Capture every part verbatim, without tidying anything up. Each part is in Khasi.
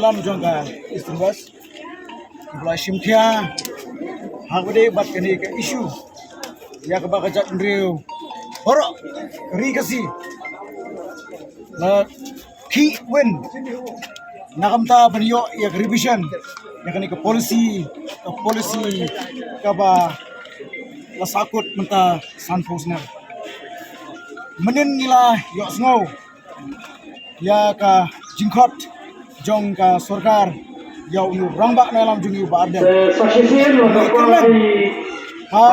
Jong ka Eastern West, ba la shim khia ha kaba ïadei bad kane ka issue ïa kaba ka jaitbynriew baroh ka ri Khasi la khih win na ka bynta ban ïoh ïa ka revision ïa kane ka policy, ka policy kaba la sahkut mynta sanphew snem. Mynnin ngi la ïohsngew ïa ka jingkhot jong ka sorkar ïa u rangbah na lam jong u Bah Ardent. Ha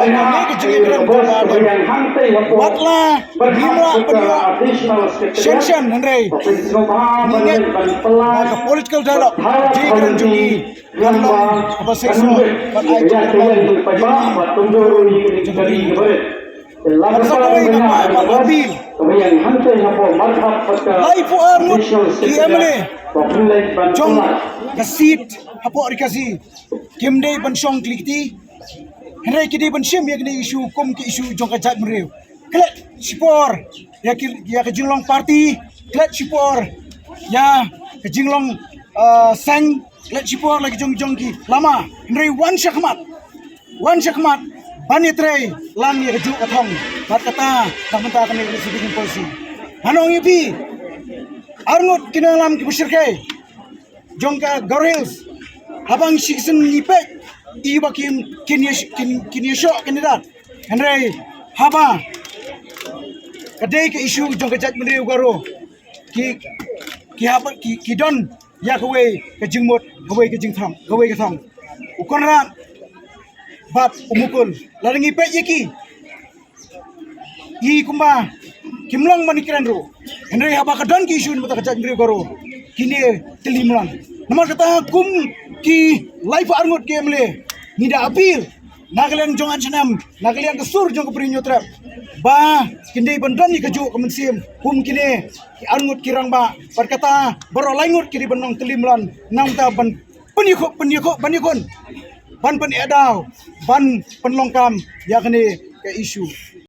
kane ka jingïakren jong u Bah Ardent, wat la ngim lah ban ïoh sanction, hynrei ngi ngeit ba ka political dialogue, jingïakren jong ngi kan long kaba seisoh bad ai jingïakren jong ngi, jong ngi. Bad sa kawei nga kwah ban appeal, laiphew ar ngut ki M L A jong ka seat hapoh Ri Khasi kim dei ban shong kli kti, hynrei ki dei ban shim ïa kine issue kum ki issue jong ka jaitbynriew. Klet shipor ïa ki, ïa ka jinglong party, klet shipor ïa ka jinglong, ah, seng, klet shipor la ki jong jong ki lama, hynrei wan shakhmat, wan shakhmat ban ïatrei lang ïa ka juh ka thong. Bad kata ka mynta kane ka reservation policy. Nga ong ïa phi, arngut ki nongïalam kiba shyrkhei jong ka Garo Hills, haba ngi shisien ngi peit, i ba kim, kin ïa, kin, kin ïashoh kandidat. Hynrei haba ka dei ka issue jong ka jaitbynriew Garo, ki, ki haba, ki, ki don ïa kawei ka jingmut, kawei ka jingthang, kawei ka thong. U Conrad bad u Mukul, lada ngi peit ïa ki, i kumba kim long ban ïakren ruh. Hynrei haba ka don ki issue na ka bynta ka jaitbynriew Garo, kine tylli mlan. Namar kata kum ki laiphew ar ngut ki M L A, ngi da appeal na ka liang jong H N M, na ka liang ka sur jong ka Bri Hynñiewtrep, ba kin dei ban don ïa ka juh ka mynsiem kum kine ki ar ngut ki rangbah. Bad kata baroh lai ngut ki dei ban long tylli mlan, namar kata ban pynïakhuh, pynïakhuh, ban ïakhun, ban pynïadaw, ban pynlong kam ïa kane ka issue.